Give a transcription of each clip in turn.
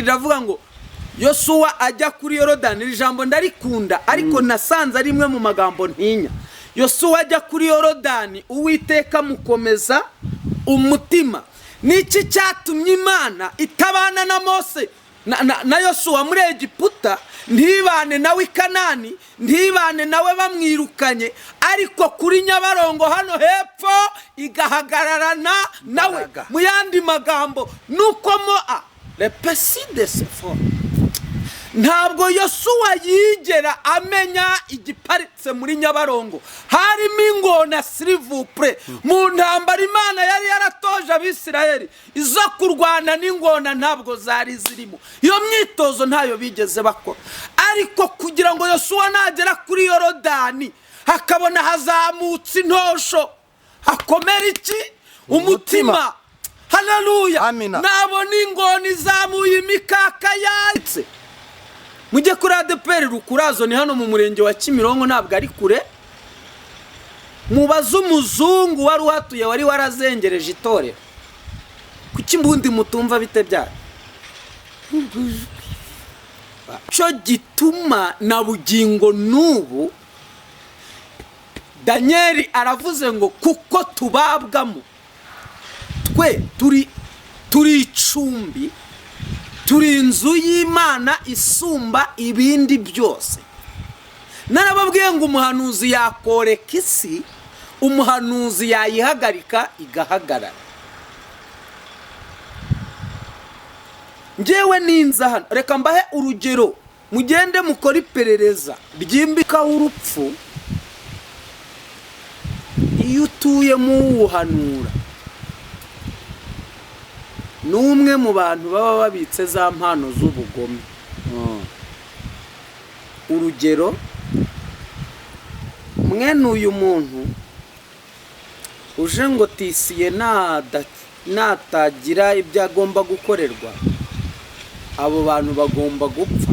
Riravuga ngo Yosuwa ajya kuri Yorodani. Iri jambo ndarikunda, ariko nasanze ari imwe mu magambo ntinya. Yosuwa ajya kuri Yorodani, Uwiteka amukomeza umutima. Niki cyatumye Imana itabana na Mose na Yosuwa muri Egiputa, ntibane nawe i Kanani, ntibane nawe bamwirukanye, ariko kuri Nyabarongo hano hepfo igahagararana nawe? Imbaraga. Mu yandi magambo, nuko moa repeside sefo, ntabwo Yosuwa yigera amenya igiparitse muri Nyabarongo harimo ingona. S'il vous plaît, mu ntambara Imana yari yaratoje Abisirayeli, izo kurwana n'ingona ntabwo zari zirimo. Iyo myitozo ntayo bigeze bakora. Ariko kugira ngo Yosuwa nagera kuri Yorodani hakabona hazamutse intosho, hakomera iki? Umutima. Haleluya. Amina. Nabona ingona izamuye imikaka yatse. Mujye kuri ADEPR Rukurazo, ni hano mu murenge wa Kimironko, ntabwo ari kure. Mubaze umuzungu wari uhatuye, wari warazengereje itorero. Kuki mbundi mutumva? Bite byayo? Cyo gituma na bugingo n'ubu Daniel aravuze ngo kuko tubabwamo, twe turi icumbi, turi inzu y'Imana isumba ibindi byose. Narababwiye ngo umuhanuzi yakoreka isi, umuhanuzi yayihagarika igahagarara. Ngewe ninza hano, reka mbahe urugero, mugende mukore iperereza ryimbika urupfu. Iyo utuye muwuhanura, ni umwe mu bantu baba babitse za mpano z'ubugome. Urugero, mwene uyu muntu uje ngo tisiye natagira ibyo agomba gukorerwa, abo bantu bagomba gupfa.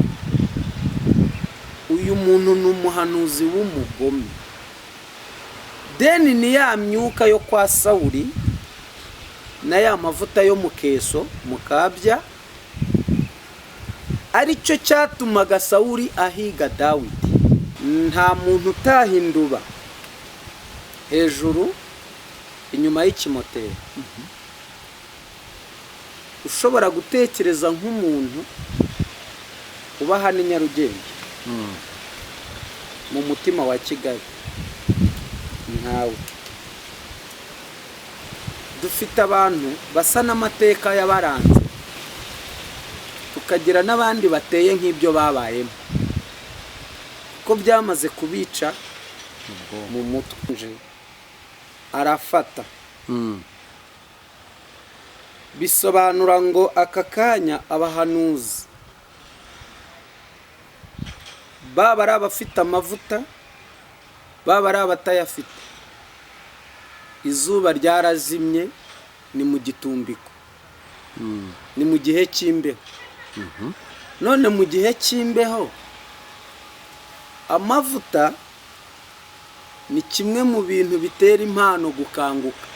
Uyu muntu ni umuhanuzi w'umugome. Deni ni ya myuka yo kwa Sawuri na ya mavuta yo mu keso mukabya, aricyo cyatumaga Sawuri ahiga Dawidi. Nta muntu utahinduba hejuru inyuma y'ikimoteri ushobora gutekereza nk'umuntu uba hano i Nyarugenge, mu mutima wa Kigali. Ntawe. Dufite abantu basa n'amateka yabaranze, tukagira n'abandi bateye nk'ibyo babayemo, ko byamaze kubica mu mutwe. Arafata, bisobanura ngo aka kanya abahanuzi, baba ari abafite amavuta, baba ari abatayafite, izuba ryarazimye, ni mu gitumbiko, ni mu gihe cy'imbeho. None mu gihe cy'imbeho, amavuta ni kimwe mu bintu bitera impano gukanguka.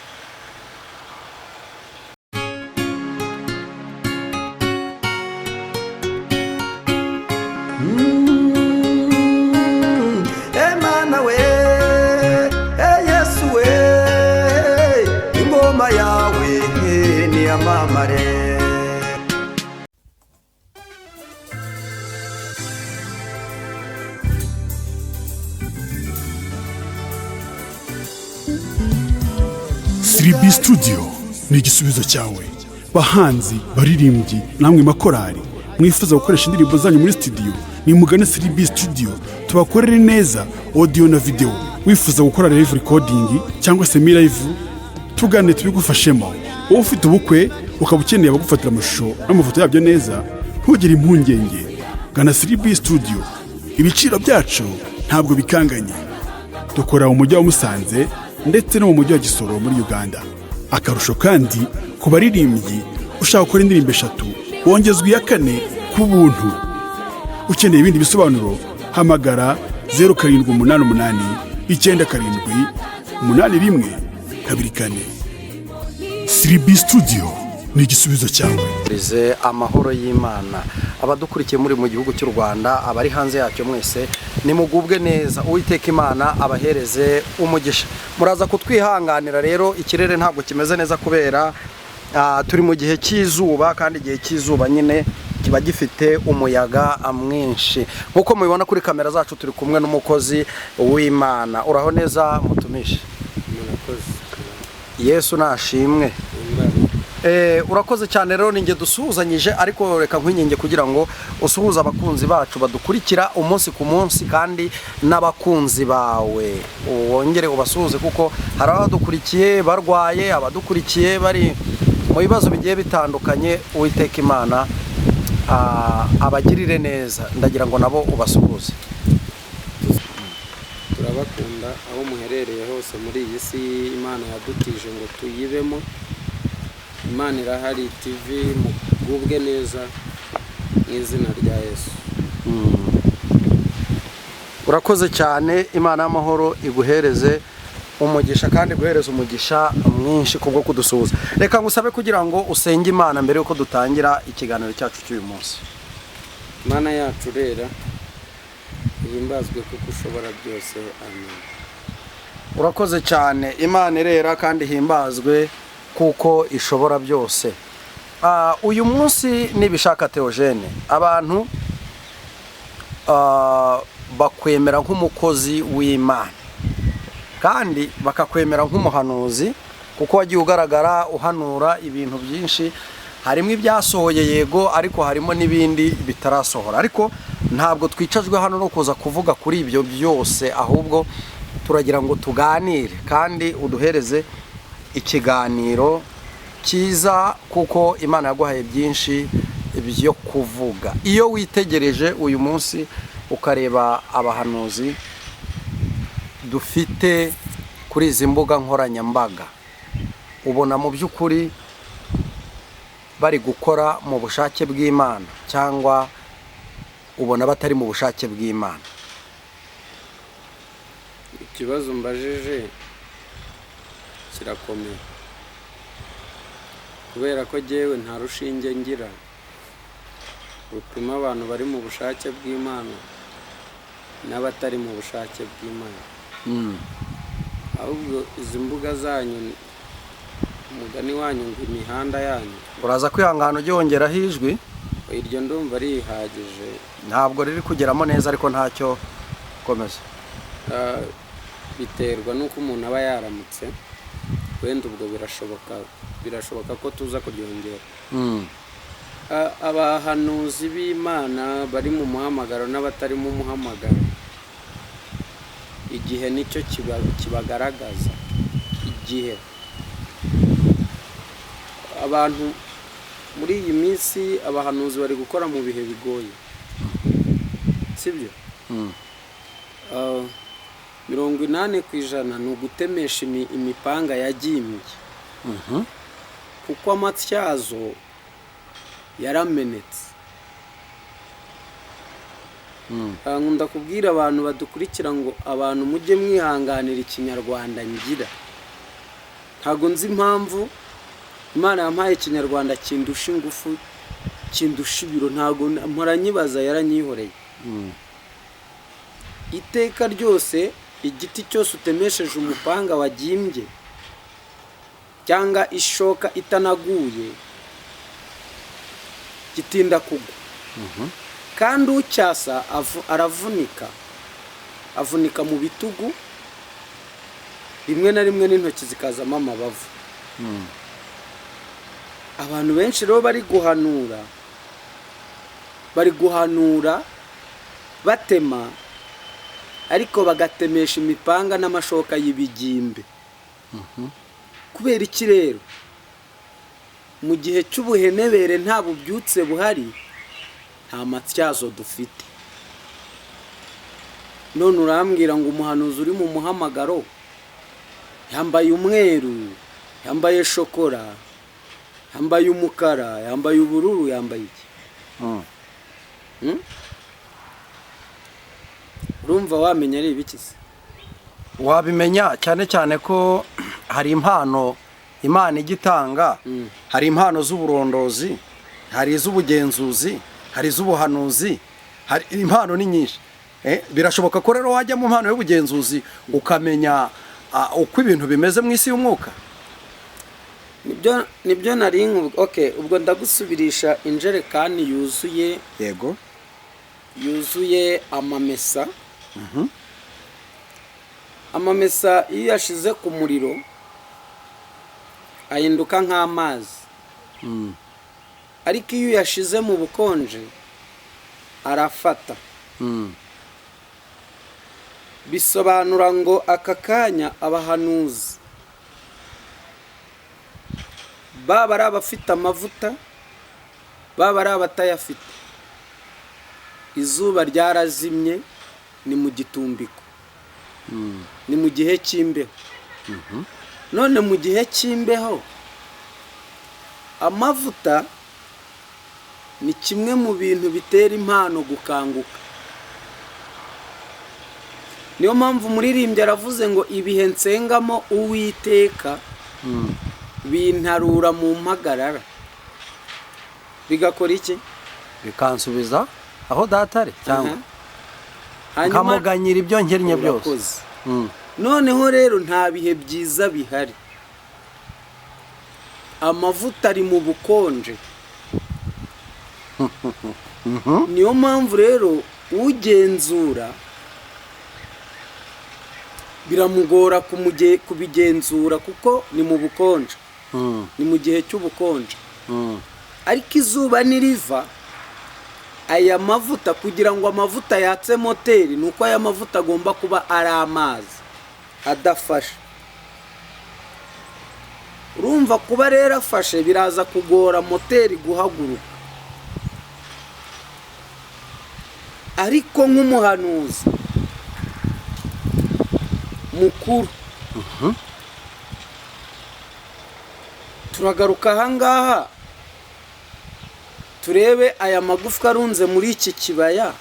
Emana we, e Yesu we, ingoma yawe niyamamare. 3B Studio ni igisubizo cyawe. Bahanzi, baririmbyi, namwe makorari mwifuza gukoresha indirimbo zanyu muri studio, nimugane 3B Studio tubakorere neza audio na video. Wifuza gukora live recording cyangwa semi live, tugane tubigufashemo. Wowe ufite ubukwe ukaba ukeneye abagufatira amashusho n'amafoto yabyo neza, ntugire impungenge, gana 3B Studio. Ibiciro byacu ntabwo bikanganye. Dukora mu mujyi wa Musanze ndetse no mu mujyi wa Gisoro muri Uganda. Akarusho kandi, ku baririmbyi ushaka gukora indirimbo eshatu wongezwa iya kane ku buntu. Ukeneye ibindi bisobanuro, hamagara 0788978124. 3B Studio. ni igisubizo cyawe. Rize amahoro y'Imana abadukurikiye muri mu gihugu cy'u Rwanda, abari hanze yacyo, mwese nimugubwe neza. Uwiteka Imana abahereze umugisha. Muraza kutwihanganira rero, ikirere ntabwo kimeze neza kubera turi mu gihe cy'izuba, kandi igihe cy'izuba nyine kiba gifite umuyaga mwinshi. Nk'uko mubibona kuri kamera zacu, turi kumwe n'umukozi w'Imana. Uraho neza, mutumishi? Murakoze. Yesu nashimwe. Urakoze cyane. Rero ninjye dusuhuzanyije, ariko reka nkwinginge kugira ngo usuhuze abakunzi bacu badukurikira umunsi ku munsi kandi n'abakunzi bawe wongere ubasuhuze, kuko hari abadukurikiye barwaye, abadukurikiye bari mu bibazo bigiye bitandukanye. Uwiteka Imana abagirire neza. Ndagira ngo nabo ubasuhuze. Turabakunda aho muherereye hose muri iyi si Imana yadutije ngo tuyibemo. Imana Irahari TV, mugubwe neza mu izina rya Yesu. Urakoze cyane. Imana y'amahoro iguhereze umugisha kandi iguhereze umugisha mwinshi kubwo kudusuhuza. Reka ngusabe kugira ngo usenge Imana mbere yuko dutangira ikiganiro cyacu cy'uyu munsi. Imana yacu rera, ihimbazwe kuko ushobora byose. Amen. Urakoze cyane. Imana irera kandi ihimbazwe kuko ishobora byose. Uyu munsi nibishaka Theogene, abantu bakwemera nk'umukozi w'Imana kandi bakakwemera nk'umuhanuzi, kuko wagiye ugaragara uhanura ibintu byinshi. Harimo ibyasohoye, yego, ariko harimo n'ibindi bitarasohora. Ariko ntabwo twicajwe hano no kuza kuvuga kuri ibyo byose, ahubwo turagira ngo tuganire kandi uduhereze ikiganiro cyiza, kuko Imana yaguhaye byinshi byo kuvuga. Iyo witegereje uyu munsi ukareba abahanuzi dufite kuri izi mbuga nkoranyambaga, ubona mu by'ukuri bari gukora mu bushake bw'Imana cyangwa ubona batari mu bushake bw'Imana? Ikibazo mbajije kirakomeye, kubera ko jyewe nta rushinge ngira rupima abantu bari mu bushake bw'Imana n'abatari mu bushake bw'Imana. Ahubwo izi mbuga zanyu, umugani wanyu ngo imihanda yanyu. Uraza kwihangana ujye wongeraho ijwi. Iryo ndumva rihagije. Ntabwo riri kugeramo neza, ariko ntacyo, komeza. Biterwa n'uko umuntu aba yaramutse. Wenda ubwo birashoboka ko tuza kuryongera. Abahanuzi b'Imana bari mu muhamagaro n'abatari mu muhamagaro, igihe nicyo kibagaragaza. Igihe abantu muri iyi minsi, abahanuzi bari gukora mu bihe bigoye, sibyo? 80% ni ugutemesha imipanga yagimbye, kuko amatyazo yaramenetse. Nkunda kubwira abantu badukurikira ngo abantu mujye mwihanganira ikinyarwanda ngira. Ntabwo nzi impamvu Imana yampaye ikinyarwanda kindusha ingufu, kindusha ibiro. Ntabwo mpora nyibaza, yaranyihoreye. Iteka ryose igiti cyose utemesheje umupanga wagimbye cyangwa ishoka itanaguye gitinda kugwa, kandi ucyasa aravunika, avunika mu bitugu, rimwe na rimwe n'intoki zikazamo amabavu. Abantu benshi rero bari guhanura batema, ariko bagatemesha imipanga n'amashoka y'ibigimbe. Kubera iki rero? Mu gihe cy'ubuhenebere nta bubyutse buhari, nta matyazo dufite. None urambwira ngo umuhanuzi uri mu muhamagaro yambaye umweru, yambaye shokora, yambaye umukara, yambaye ubururu, yambaye iki? Hmm? Urumva wamenya ari ibiki se? Wabimenya, cyane cyane ko hari impano Imana ijya itanga, hari impano z'uburondozi, hari iz'ubugenzuzi, hari iz'ubuhanuzi, hari impano ni nyinshi. Birashoboka ko rero wajya mu mpano y'ubugenzuzi ukamenya uko ibintu bimeze mu isi y'umwuka. Nibyo nari okay, ubwo ndagusubirisha injerekani yuzuye, yuzuye amamesa. Amamesa iyo uyashize ku muriro ahinduka nk'amazi, ariko iyo uyashize mu bukonje arafata. Bisobanura ngo aka kanya abahanuzi, baba ari abafite amavuta, baba ari abatayafite, izuba ryarazimye, ni mu gitumbiko, ni mu gihe cy'imbeho. None mu gihe cy'imbeho amavuta ni kimwe mu bintu bitera impano gukanguka. Niyo mpamvu umuririmbyi aravuze ngo: "Ibihe nsengamo Uwiteka bintarura mu mpagarara." Bigakora iki? Bikansubiza aho data ari, cyangwa Hanyuma nkamuganyira ibyo nkennye byose. Urakoze. Noneho rero nta bihe byiza bihari, amavuta ari mu bukonje. Niyo mpamvu rero ugenzura biramugora kubigenzura kuko ni mu bukonje, ni mu gihe cy'ubukonje. Ariko izuba niriva, aya mavuta, kugira ngo amavuta yatse moteri, ni uko aya mavuta agomba kuba ari amazi adafashe. Urumva kuba rero afashe biraza kugora moteri guhaguruka. Ariko nk'umuhanuzi mukuru, turagaruka ahangaha turebe aya magufwa arunze muri iki kibaya.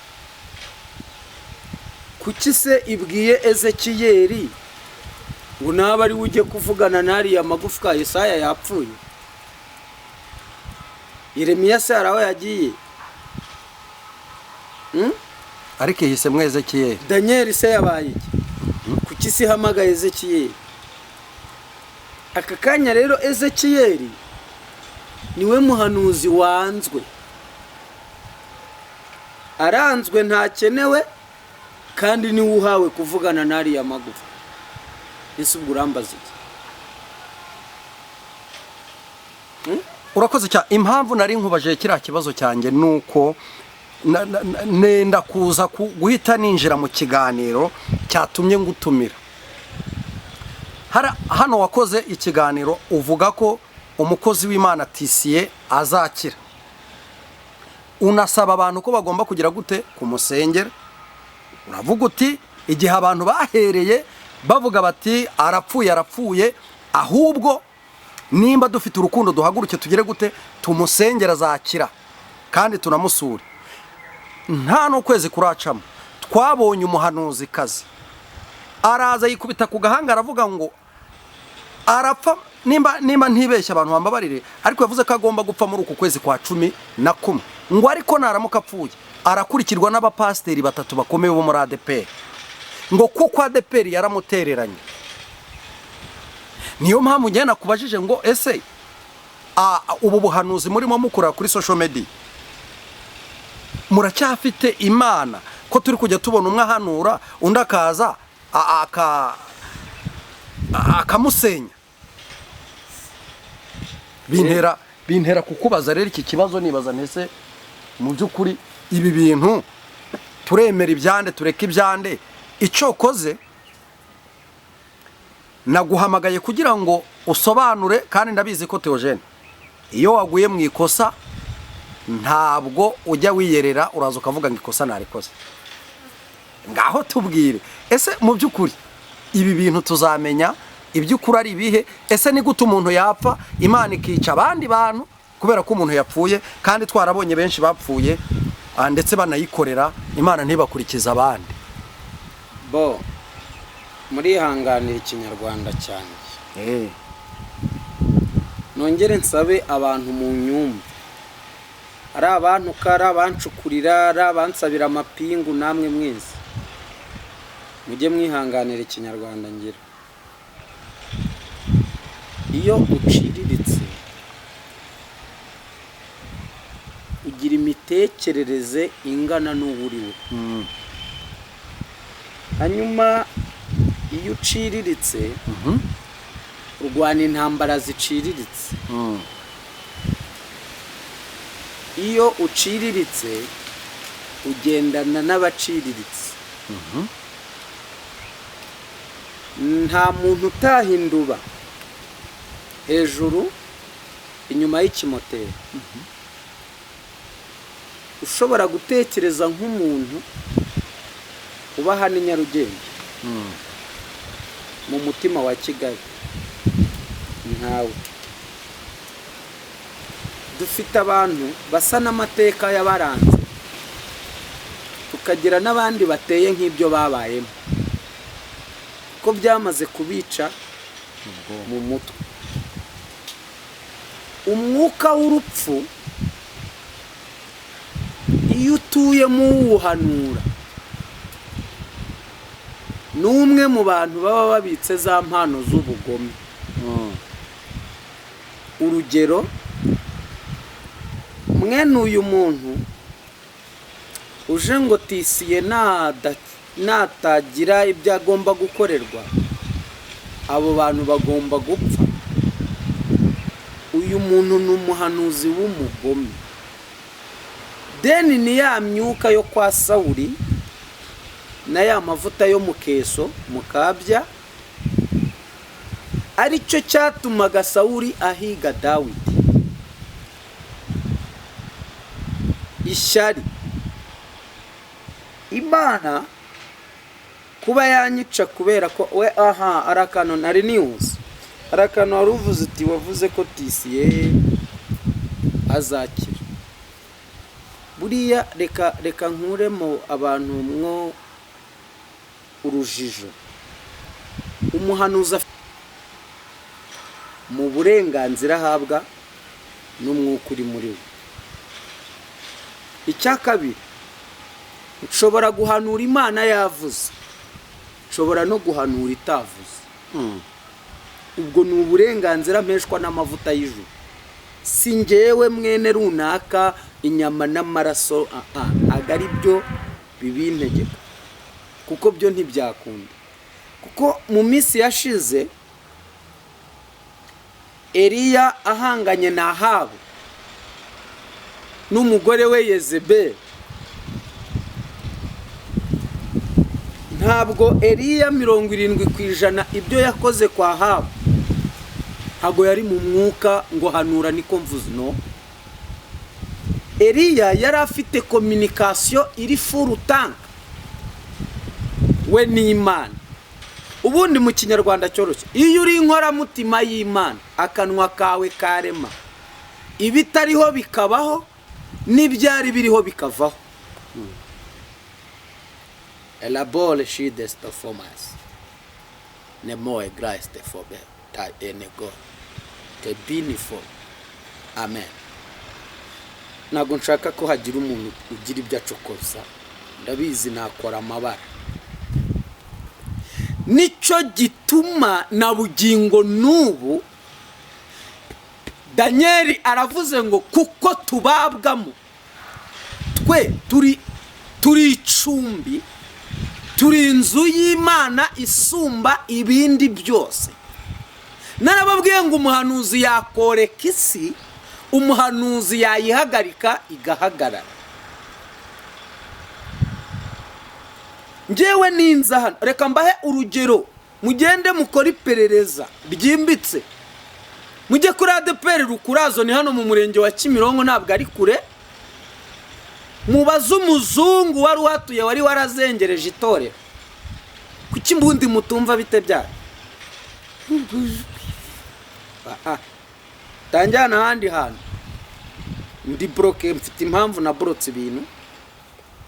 Kuki se ibwiye Ezekiyeli ngo naba ari we ujye kuvugana n'ariya magufwa? Yesaya yapfuye, Yeremiya se hari aho yagiye? Ariko ihisemo Ezekiyeli. Daniyeli se yabaye iki? Kuki se ihamagaye Ezekiyeli aka kanya? Rero Ezekiyeli niwe muhanuzi wanzwe, aranzwe, ntakenewe, kandi niwe uhawe kuvugana n'ariya magufa. Ese ubwo urambaza iki? Urakoze cyane. Impamvu nari nkubajije kiriya kibazo cyanjye ni uko nenda kuza guhita ninjira mu kiganiro cyatumye ngutumira. Hano wakoze ikiganiro uvuga ko umukozi w'Imana Tisiye azakira, unasaba abantu ko bagomba kugira gute? Kumusengera. Uravuga uti igihe abantu bahereye bavuga bati arapfuye, arapfuye, ahubwo nimba dufite urukundo duhaguruke tugere gute? Tumusengera, azakira, kandi tunamusure. Nta n'ukwezi kuracamo twabonye umuhanuzi kazi araza yikubita ku gahanga aravuga ngo arapfa. Nimba ntibeshya, abantu bambabarire, ariko yavuze ko agomba gupfa muri uku kwezi kwa 11, ngo ariko naramuka apfuye arakurikirwa n'abapasiteri batatu bakomeye bo muri ADEPR, ngo kuko ADEPR yaramutereranye. Niyo mpamvu njye nakubajije ngo ese ubu buhanuzi murimo mukora kuri social media muracyafite Imana, ko turi kujya tubona umwe ahanura undi akaza akamusenya? Bintera kukubaza rero iki kibazo, nibaza ntese mu by'ukuri ibi bintu turemera ibyande, tureka ibyande? Icyo koze naguhamagaye kugira ngo usobanure, kandi ndabizi ko Theogene iyo waguye mu ikosa ntabwo ujya wiyerera, uraza ukavuga ngo ikosa narikoze. Ngaho tubwire, ese mu by'ukuri ibi bintu tuzamenya iby'ukuri ari ibihe? Ese ni gute umuntu yapfa Imana ikica abandi bantu kubera ko umuntu yapfuye, kandi twarabonye benshi bapfuye ndetse banayikorera Imana ntibakurikize abandi? Bo murihanganira ikinyarwanda cyanjye. Nongere nsabe abantu mu nyumba, ari abantuka, ari abancukurira, ari abansabira amapingu, namwe mwese mujye mwihanganira ikinyarwanda ngira. Iyo uciriritse ugira imitekerereze ingana n'uwo uri we. Hanyuma iyo uciriritse urwana intambara ziciriritse. Iyo uciriritse ugendana n'abaciriritse. Nta muntu utaha induba hejuru inyuma y'ikimoteri ushobora gutekereza nk'umuntu uba hano i Nyarugenge mu mutima wa Kigali. Ntawe. Dufite abantu basa n'amateka yabaranze, tukagira n'abandi bateye nk'ibyo babayemo, ko byamaze kubica mu mutwe. Umwuka w'urupfu iyo utuyemo uwuhanura, ni umwe mu bantu baba babitse za mpano z'ubugome. Urugero, mwene uyu muntu uje ngo tisiye natagira ibyo agomba gukorerwa, abo bantu bagomba gupfa. Uyu muntu ni umuhanuzi w'umugome. Deni ni ya myuka yo kwa Sawuri na ya mavuta yo mu keso mukabya, aricyo cyatumaga Sawuri ahiga Dawidi. Ishyari. Imana kuba yanyica kubera ko we, aha ari akantu nari niyuze, hari akantu wari uvuze uti wavuze ko tisiye azakira. Buriya reka nkuremo abantu mwo urujijo. Umuhanuzi mu burenganzira ahabwa n'umwuka uri muri we. Icya kabiri, nshobora guhanura Imana yavuze, nshobora no guhanura itavuze. Ubwo ni uburenganzira mpeshwa n'amavuta y'ijuru. Si njyewe mwene runaka inyama n'amaraso, ntabwo ari byo bibintegeka, kuko byo ntibyakunda. Kuko mu minsi yashize Eliya ahanganye na Ahabu n'umugore we Yezebeli, ntabwo Eliya 70% ibyo yakoze kwa Ahabu ntabwo yari mu mwuka ngo hanura niko mvuze. No, Eliya yari afite communication iri full tank we n'Imana. Ubundi mu kinyarwanda cyoroshye, iyo uri inkoramutima y'Imana, akanwa kawe karema ibitariho bikabaho, n'ibyari biriho bikavaho. Elabore shidestofomas nemoe grace fobe ta enego te binifo. Amen. Ntabwo nshaka ko hagira umuntu ugira ibyo acokoza, ndabizi nakora amabara. Nicyo gituma na bugingo n'ubu Daniel aravuze ngo kuko tubabwamo twe turi icumbi, turi inzu y'Imana isumba ibindi byose. Narababwiye ngo umuhanuzi yakoreka isi, umuhanuzi yayihagarika igahagarara. Njyewe ninza hano, reka mbahe urugero, mugende mukore iperereza ryimbitse, mujye kuri ADEPR Rukurazo, ni hano mu murenge wa Kimironko, ntabwo ari kure. Mubaze umuzungu wari uhatuye, wari warazengereje itorero. Kuki mbundi mutumva bite byayo? Tanjyana ahandi hantu ndi broke, mfite impamvu na brotse ibintu.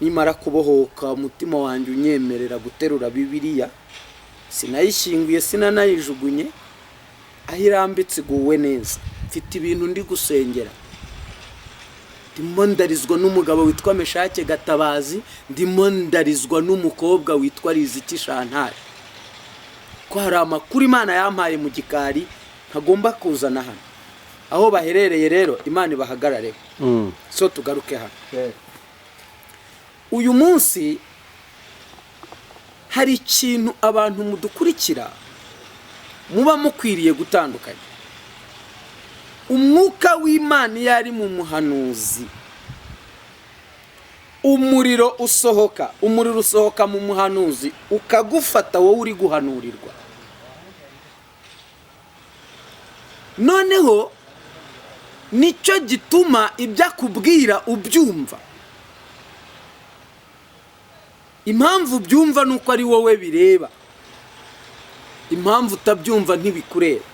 Nimara kubohoka umutima wanjye unyemerera guterura Bibiliya, sinayishyinguye sinanayijugunye, aho irambitse iguwe neza. Mfite ibintu ndi gusengera. Ndimo ndarizwa n'umugabo witwa Meshake Gatabazi, ndimo ndarizwa n'umukobwa witwa Riziki Shantari, ko hari amakuru Imana yampaye mu gikari ntagomba kuzana hano. Aho baherereye rero, Imana ibahagarareho. So tugaruke hano. Uyu munsi hari ikintu abantu mudukurikira muba mukwiriye gutandukanya. Umwuka w'Imana iyo ari mu muhanuzi, umuriro usohoka mu muhanuzi ukagufata wowe uri guhanurirwa. Noneho nicyo gituma ibyo akubwira ubyumva. Impamvu ubyumva ni uko ari wowe bireba. Impamvu utabyumva, ntibikureba.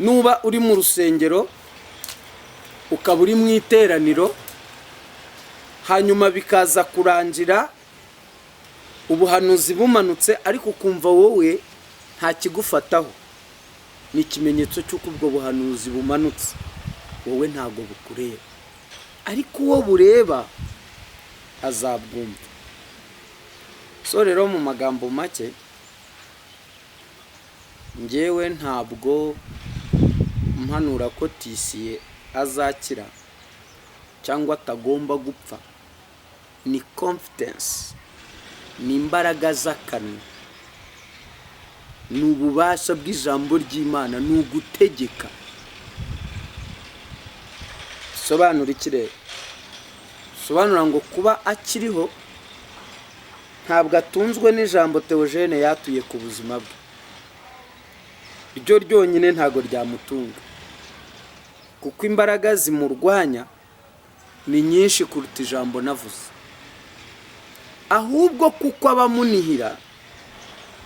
Nuba uri mu rusengero, ukaba uri mu iteraniro, hanyuma bikaza kurangira ubuhanuzi bumanutse, ariko ukumva wowe nta kigufataho, ni ikimenyetso cy'uko ubwo buhanuzi bumanutse wowe ntabwo bukureba, ariko uwo bureba azabwumva. So rero, mu magambo make, ngewe ntabwo mpanura ko Tisiye azakira cyangwa atagomba gupfa. Ni confidence, ni imbaraga z'akanwa, ni ububasha bw'ijambo ry'Imana, ni ugutegeka. Sobanura iki rero? Sobanura ngo kuba akiriho, ntabwo atunzwe n'ijambo Theogene yatuye ku buzima bwe. Ryo ryonyine ntabwo ryamutunga, kuko imbaraga zimurwanya ni nyinshi kuruta ijambo navuze. Ahubwo kuko abamunihira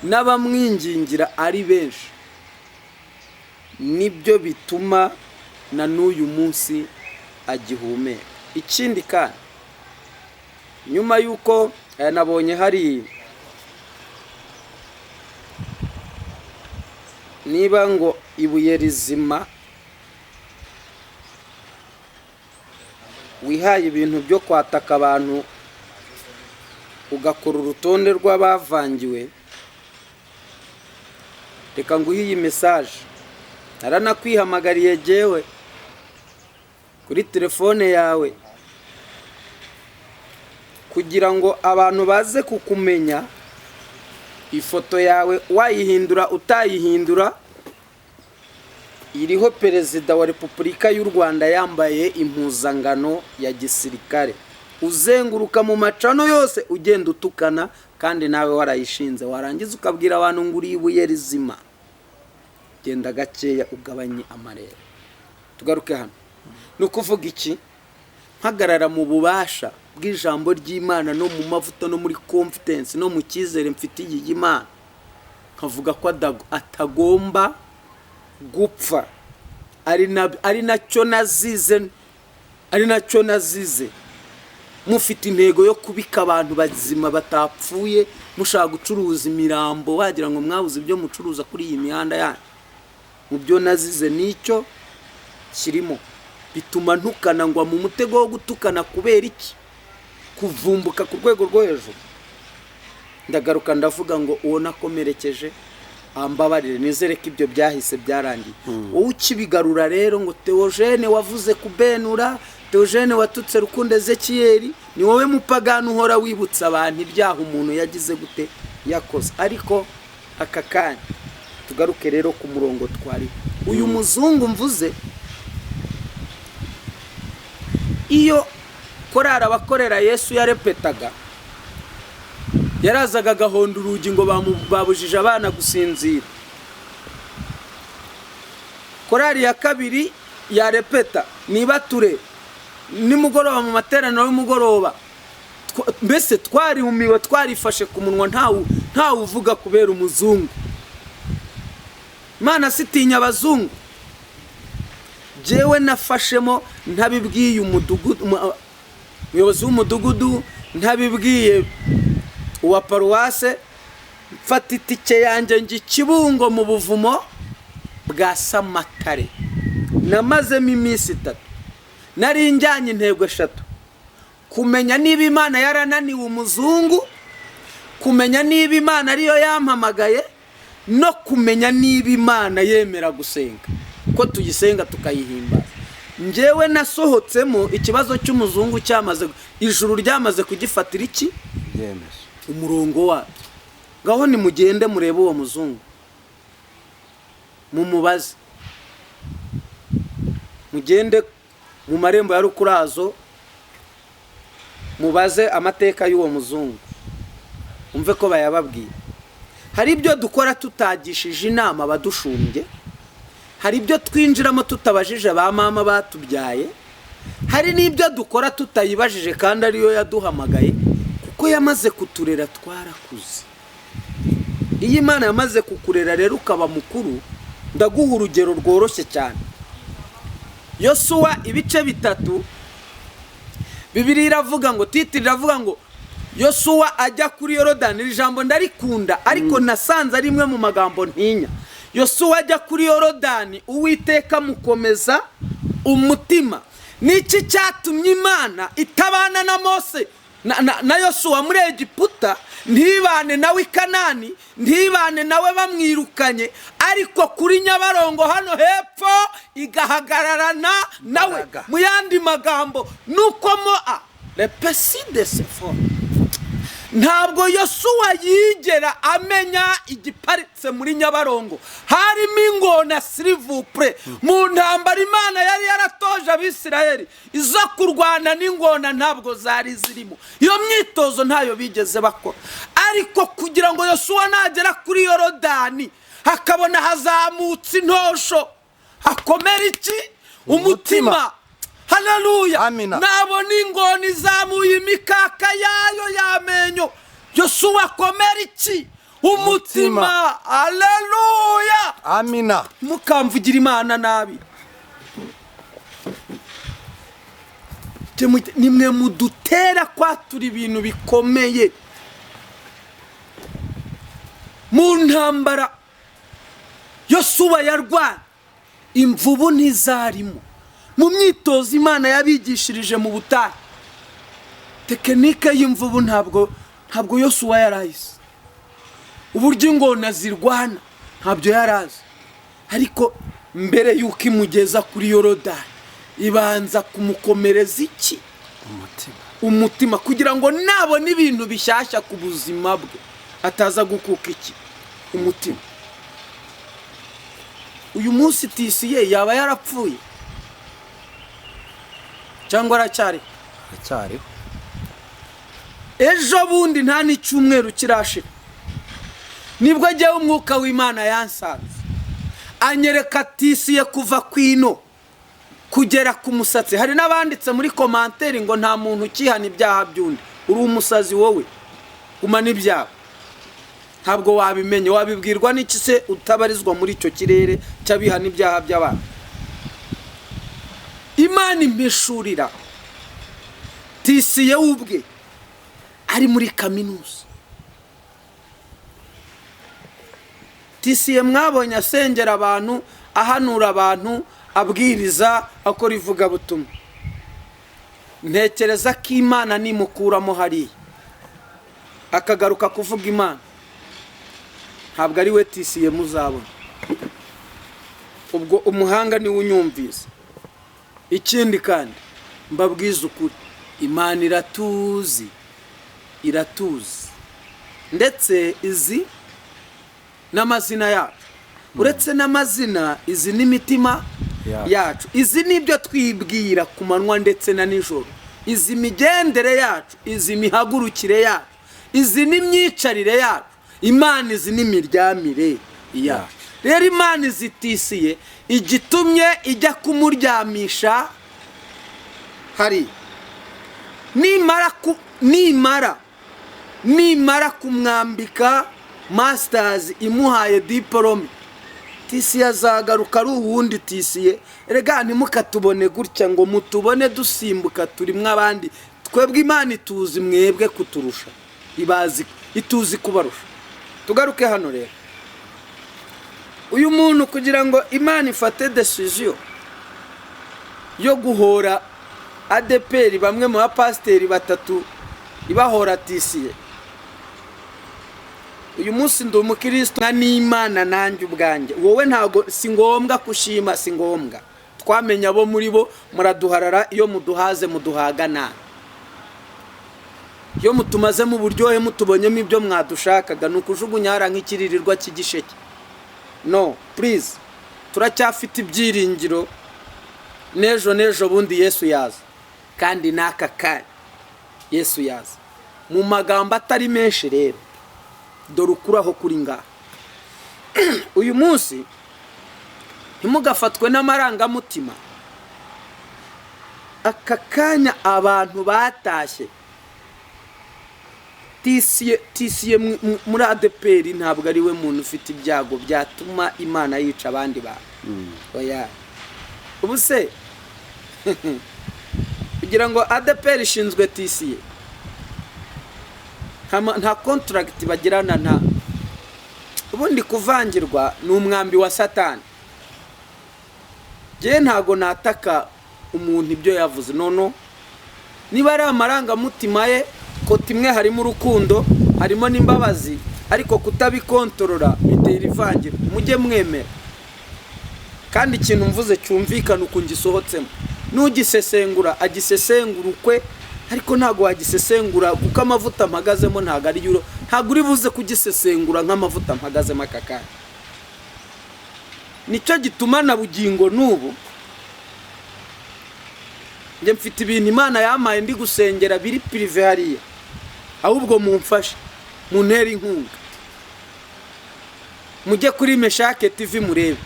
n'abamwingingira ari benshi, nibyo bituma na n'uyu munsi agihumeka. Ikindi kandi, nyuma y'uko nabonye hari niba ngo ibuye rizima wihaye ibintu byo kwataka abantu, ugakora urutonde rw'abavangiwe, reka nguhe iyi message. Naranakwihamagariye jyewe kuri telefone yawe kugira ngo abantu baze kukumenya. Ifoto yawe, wayihindura utayihindura, iriho Perezida wa Repubulika y'u Rwanda yambaye impuzangano ya gisirikare, uzenguruka mu macano yose ugenda utukana, kandi nawe warayishinze. Warangiza ukabwira abantu ngo uri ibuye rizima. Genda gakeya, ugabanye amarere. Tugaruke hano. Ni ukuvuga iki? Mpagarara mu bubasha bw'ijambo ry'Imana, no mu mavuta, no muri confidence, no mu cyizere mfitiye iyi Imana, nkavuga ko atagomba gupfa. Ari nacyo nazize, ari nacyo nazize. Mufite intego yo kubika abantu bazima batapfuye, mushaka gucuruza imirambo, wagira ngo mwabuze ibyo mucuruza kuri iyi mihanda yanyu. Mu byo nazize nicyo kirimo. Bituma ntukana, ngwa mu mutego wo gutukana. Kubera iki? Kuvumbuka ku rwego rwo hejuru. Ndagaruka ndavuga ngo uwo nakomerekeje ambabarire, nizere ko ibyo byahise byarangiye. Wowe ukibigarura rero ngo Theogene wavuze kubenura, Theogene watutse Rukundo Ezekiyeli, ni wowe mupagani uhora wibutsa abantu ibyaha umuntu yagize gute, yakoze. Ariko aka kanya tugaruke rero ku murongo twari. Uyu muzungu mvuze, iyo korari Abakorera Yesu yarepetaga, yarazaga agahonda urugi ngo babujije abana gusinzira. Korari ya kabiri yarepeta, nibature nimugoroba mu materaniro y'umugoroba. Mbese twarihumiwe, twarifashe ku munwa, ntawe uvuga kubera umuzungu. Imana sitinya abazungu. Jewe nafashemo, ntabibwiye umudugudu, umuyobozi w'umudugudu, ntabibwiye uwa paruwase, mfata itike yanjye njya i Kibungo mu buvumo. bwa Samatare. Namazemo iminsi 3. Nari njyanye intego 3: kumenya niba Imana yarananiwe umuzungu, kumenya niba Imana ariyo yampamagaye, no kumenya niba Imana yemera gusenga, ko tuyisenga tukayihimbaza. Njyewe nasohotsemo ikibazo cy'umuzungu cyamaze, ijuru ryamaze kugifatira iki? Ibyemezo. Umurongo wabyo. Ngaho nimugende murebe uwo muzungu, mumubaze, mugende mu marembo ya Rukurazo mubaze amateka y'uwo muzungu, umve ko bayababwiye. Hari ibyo dukora tutagishije inama abadushumbye, hari ibyo twinjiramo tutabajije ba mama batubyaye, hari n'ibyo dukora tutayibajije kandi ariyo yaduhamagaye, kuko yamaze kuturera twarakuze. Iyo Imana yamaze kukurera rero ukaba mukuru, ndaguha urugero rworoshye cyane. Yosuwa ibice 3, Bibiliya iravuga ngo, titre iravuga ngo Yosuwa ajya kuri Yorodani. Iri jambo ndarikunda, ariko nasanze ari rimwe mu magambo ntinya. Yosuwa ajya kuri Yorodani, Uwiteka amukomeza umutima. Niki cyatumye Imana itabana na Mose na Yosuwa muri Egiputa, ntibane nawe i Kanani, ntibane nawe bamwirukanye, ariko kuri Nyabarongo hano hepfo igahagararana nawe? Imbaraga. Mu yandi magambo, nuko moa repeside sefo, ntabwo Yosuwa yigera amenya igiparitse muri Nyabarongo harimo ingona. S'il vous plaît, mu ntambara Imana yari yaratoje Abisirayeli, izo kurwana n'ingona ntabwo zari zirimo. Iyo myitozo ntayo bigeze bakora. Ariko kugira ngo Yosuwa nagera kuri Yorodani hakabona hazamutse intosho, hakomera iki? Umutima. Haleluya. Amina. Nabona ingona izamuye imikaka yayo y'amenyo, Yosuwa akomera iki? Umutima. Haleluya. Amina. Mukamvugira Imana nabi. Nimwe mudutera kwatura ibintu bikomeye mu ntambara Yosuwa yarwanye. Imvubu ntizarimo mu myitozo Imana yabigishirije mu butayu. Technique y'imvubu ntabwo Yosuwa yarayizi, uburyo ingona zirwana ntabyo yarazi. Ariko mbere y'uko imugeza kuri Yorodani, ibanza kumukomereza iki? Umutima. Umutima, kugira ngo nabona ibintu bishyashya ku buzima bwe ataza gukuka iki? Umutima. Uyu munsi Tisiye yaba yarapfuye cyangwa aracyari? Aracyariho. Ejo bundi, nta n'icyumweru kirashira, nibwo ajyaho umwuka w'Imana yansanze, anyereka Tisiye kuva ku ino kugera ku musatsi. Hari n'abanditse muri commentaire ngo nta muntu ukihana ibyaha by'undi. Uri umusazi wowe, gumana ibyaha. Ntabwo wabimenya, wabibwirwa n'iki se utabarizwa muri icyo kirere cy'abihana ibyaha by'abantu? Imana impishurira Tisiye we ubwe ari muri kaminuza. Tisiye mwabonye asengera abantu, ahanura abantu, abwiriza, akora ivugabutumwa. Ntekereza ko Imana nimukuramo hariya akagaruka kuvuga Imana, ntabwo ari we Tisiye muzabona. Ubwo umuhanga niwe unyumvise. Ikindi kandi mbabwiza ukuri, Imana iratuzi, iratuzi, ndetse izi n'amazina yacu. Uretse n'amazina, izi n'imitima yacu. Yacu. Izi n'ibyo twibwira ku manywa ndetse na nijoro, izi migendere yacu, izi mihagurukire yacu, izi n'imyicarire yacu. Imana izi n'imiryamire yacu. Rero Imana izitisiye, igitumye ijya kumuryamisha hari nimara kumwambika masters, imuhaye diporome, Tisiye azagaruka ari uwundi Tisiye. Erega ntimukatubone gutya ngo mutubone dusimbuka turimo abandi. Twebwe Imana ituzi mwebwe kuturusha, ibazi, ituzi kubarusha. Tugaruke hano rero. Uyu muntu, kugira ngo Imana ifate décision yo guhora ADEPR, bamwe mu bapasiteri batatu ibahora tisiye. Uyu munsi ndi umukristo nka n'Imana nanjye ubwanjye. Wowe ntabwo, si ngombwa kushima, si ngombwa. Twamenya abo muri bo. Muraduharara, iyo muduhaze muduhaga nabi, iyo mutumazemo uburyohe, mutubonyemo ibyo mwadushakaga, ni ukujugunya hariya nk'ikiririrwa cy'igisheke. No, please, turacyafite ibyiringiro. N'ejo n'ejo bundi Yesu yaza, kandi n'aka kanya Yesu yaza. Mu magambo atari menshi rero, dore ukuri aho kuri ngaha. Uyu munsi ntimugafatwe n'amarangamutima. Aka kanya abantu batashye tisiye tisiye muri ADEPR, ntabwo ari we muntu ufite ibyago byatuma Imana yica abandi bantu. Oya. Ubu se kugira ngo ADEPR ishinzwe tisiye, nta contract bagirana, nta ubundi kuvangirwa ni umwambi wa Satani. Njyewe ntago nataka umuntu ibyo yavuze. Nono niba ari amarangamutima ye, kota imwe harimo urukundo, harimo n'imbabazi, ariko kutabikontorora bitera ivangiro. Mujye mwemera. Kandi ikintu mvuze cyumvikana ukuntu gisohotsemo, n'ugisesengura agisesengura ukwe, ariko ntabwo wagisesengura kuko amavuta mpagazemo ntabwo ari yuro, ntabwo uri buze kugisesengura nk'amavuta mpagazemo aka kanya. Nicyo gituma na bugingo n'ubu njye mfite ibintu Imana yampaye ndi gusengera biri privé hariya. Ahubwo mumfashe, muntere inkunga, mujye kuri Meshake TV murebe,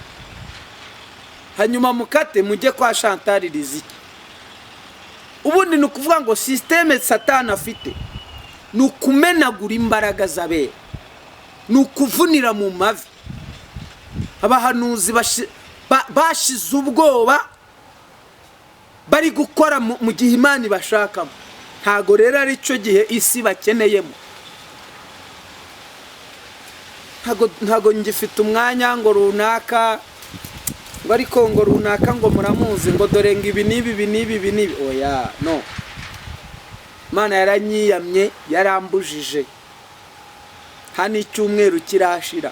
hanyuma mukate mujye kwa Chantal Riziki. Ubundi ni ukuvuga ngo système Satani afite ni ukumenagura imbaraga z'abera, ni ukuvunira mu mavi abahanuzi bashize ubwoba, bari gukora mu gihe Imana ibashakamo. Ntago rero ari cyo gihe isi bakeneyemo. Ntago ngifite umwanya ngo runaka, ngo ariko ngo runaka, ngo muramuzi, ngo dore ngo ibi n'ibi, ibi n'ibi, ibi n'ibi. Oya, no, Imana yaranyiyamye, yarambujije. Hano icyumweru kirashira.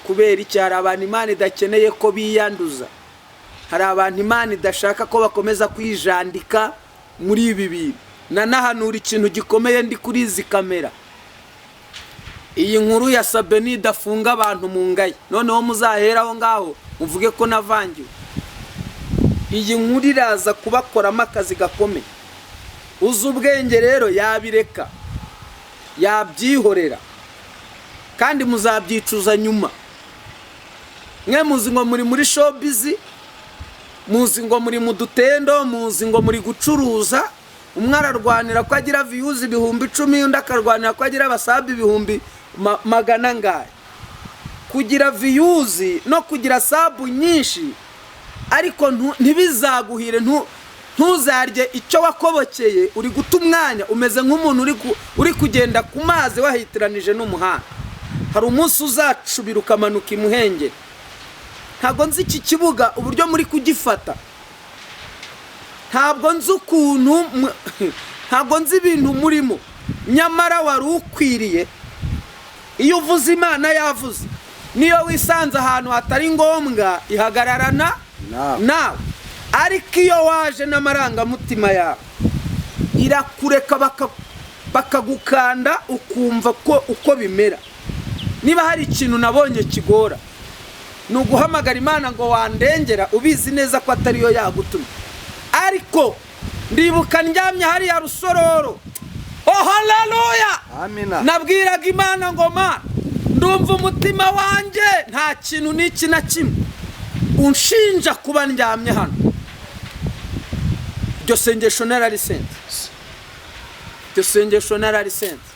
Kubera iki? Hari abantu Imana idakeneye ko biyanduza, hari abantu Imana idashaka ko bakomeza kwijandika muri ibi bintu. Nanahanura ikintu gikomeye ndi kuri izi kamera: iyi nkuru ya Sabeni idafunga abantu mu ngayi, noneho muzahera aho ngaho muvuge ko navangiwe. Iyi nkuru iraza kubakoramo akazi gakomeye. Uzi ubwenge rero yabireka, yabyihorera, kandi muzabyicuza nyuma. Mwe muzi ngo muri muri showbiz, muzi ngo muri mu dutendo, muzi ngo muri gucuruza. Umwe ararwanira ko agira views 10,000, undi akarwanira ko agira aba sub ibihumbi magana angahe. Kugira views no kugira sub nyinshi, ariko ntibizaguhire, ntuzarye icyo wakobokeye. Uri guta umwanya, umeze nk'umuntu uri kugenda ku mazi wahitiranije n'umuhanda. Hari umunsi uzacubira ukamanuka imuhengeri. Ntabwo nzi iki kibuga uburyo muri kugifata, ntabwo nzi ukuntu ntabwo nzi ibintu murimo. Nyamara wari ukwiriye, iyo uvuze Imana yavuze, niyo wisanze ahantu hatari ngombwa ihagararana Nawe. nawe. Ariko iyo waje n'amarangamutima yawe, irakureka, bakagukanda ukumva ko uko bimera. Niba hari ikintu nabonye kigora, ni uguhamagara Imana ngo wandengera, ubizi neza ko atariyo yagutumye. Ariko ndibuka ndyamye hariya Rusororo, oh haleluya! Amina. Nabwiraga Imana ngo: "Mana, ndumva umutima wanjye nta kintu n'iki na kimwe unshinja kuba ndyamye hano." Iryo sengesho nararisenze, iryo sengesho nararisenze.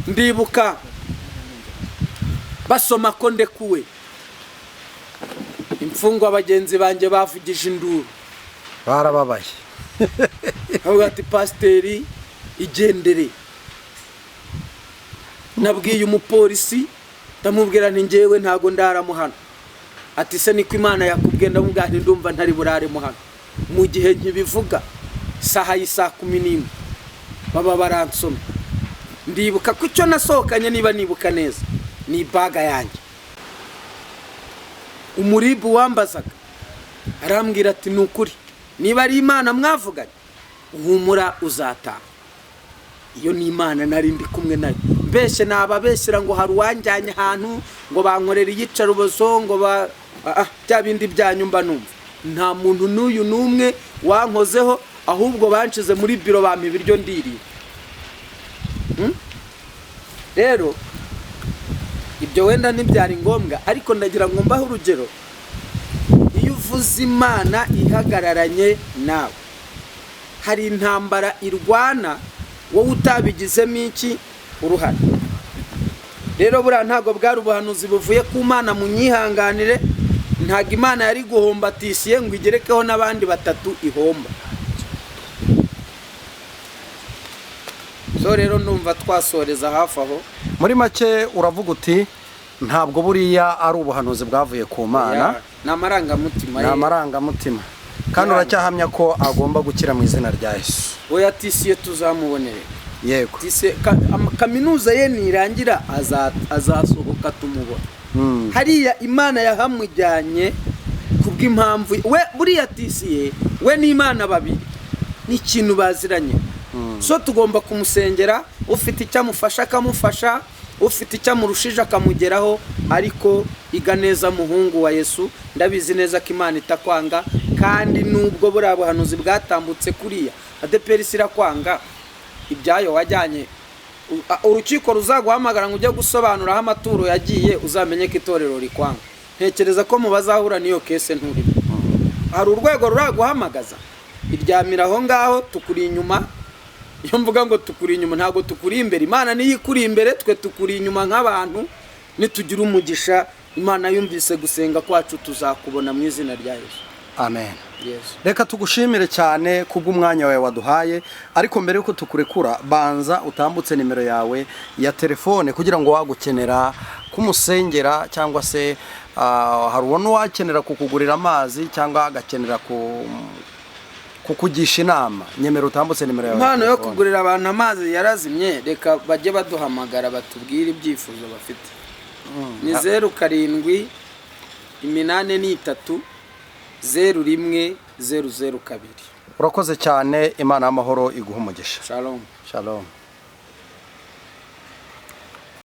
Ndibuka basoma ko ndekuwe, imfungwa bagenzi banjye bavugije induru. Barababaye. Avuga ati: "Pasiteri, igendere." Nabwiye umupolisi, Ndamubwira nti: "Ngewe ntago ndaramo hano." Ati: "Se niko Imana yakubwiye?" Ndamubwira nti: "Ndumva ntari buraremo hano." Mu gihe nkibivuga, isaha y'isaa 11 baba baransoma. Ndibuka ko icyo nasohokanye, niba nibuka neza, ni ibaga yanjye. Umuribu wambazaga arambwira ati: "Ni ukuri, niba ari Imana mwavuganye, humura, uzataha." Iyo ni Imana nari ndi kumwe nayo. Mbese nababeshyira ngo hari uwanjyanye ahantu ngo bankorere iyicarubozo, ngo ba bya bindi byanyu mba numva? Nta muntu n'uyu n'umwe wankozeho, ahubwo banshize muri biro, bampa ibiryo ndirira. Rero ibyo wenda ntibyari ngombwa, ariko ndagira ngo mbahe urugero. Iyo uvuze Imana ihagararanye nawe, hari intambara irwana wowe utabigizemo iki uruhare. Rero buriya ntabwo bwari ubuhanuzi buvuye ku Mana, munyihanganire. Ntabwo Imana yari guhomba tisiye ngo igerekeho n'abandi batatu ihomba. So rero ndumva twasoreza hafi aho. Muri make uravuga uti ntabwo buriya ari ubuhanuzi bwavuye ku Mana. Ya, ni amarangamutima Ni ye. amarangamutima, kandi uracyahamya ko agomba gukira mu izina rya Yesu. Oya, tisiye tuzamubonere. Tisiye kaminuza ye nirangira azasohoka tumubona. Hariya Imana yahamujyanye kubw'impamvu we. Buriya tisiye we n'Imana babiri n'ikintu baziranye, so tugomba kumusengera. Ufite icyo amufasha akamufasha, ufite icyo amurushije akamugeraho. Ariko iga neza, muhungu wa Yesu. Ndabizi neza ko Imana itakwanga, kandi nubwo buriya buhanuzi bwatambutse kuriya, ADEPR irakwanga ibyayo wajyanye. Urukiko ruzaguhamagara ngo ujye gusobanura aho amaturo yagiye, uzamenye ko itorero rikwanga. Ntekereza ko mu bazahura n'iyo case nturimo. Hari urwego ruraguhamagaza? Iryamira aho ngaho, tukuri inyuma. Iyo mvuga ngo tukuri inyuma, ntabwo tukuri imbere. Imana niyo ikuri imbere, twe tukuri inyuma nk'abantu. Nitugira umugisha, Imana yumvise gusenga kwacu, tuzakubona mu izina rya Yesu. Amen. Yesu. Reka tugushimire cyane kubw'umwanya wawe waduhaye, ariko mbere yuko tukurekura, banza utambutse nimero yawe ya telefone kugira ngo wagukenera kumusengera, cyangwa se hari ubona uwakenera kukugurira amazi cyangwa agakenera kukugisha inama. Nyemera utambutse nimero yawe ya Impano yo telefone. kugurira abantu amazi yarazimye. Reka bajye baduhamagara batubwire ibyifuzo bafite. Ni 0783 01 002. Urakoze cyane, Imana y'amahoro iguha umugisha. Shalom. Shalom.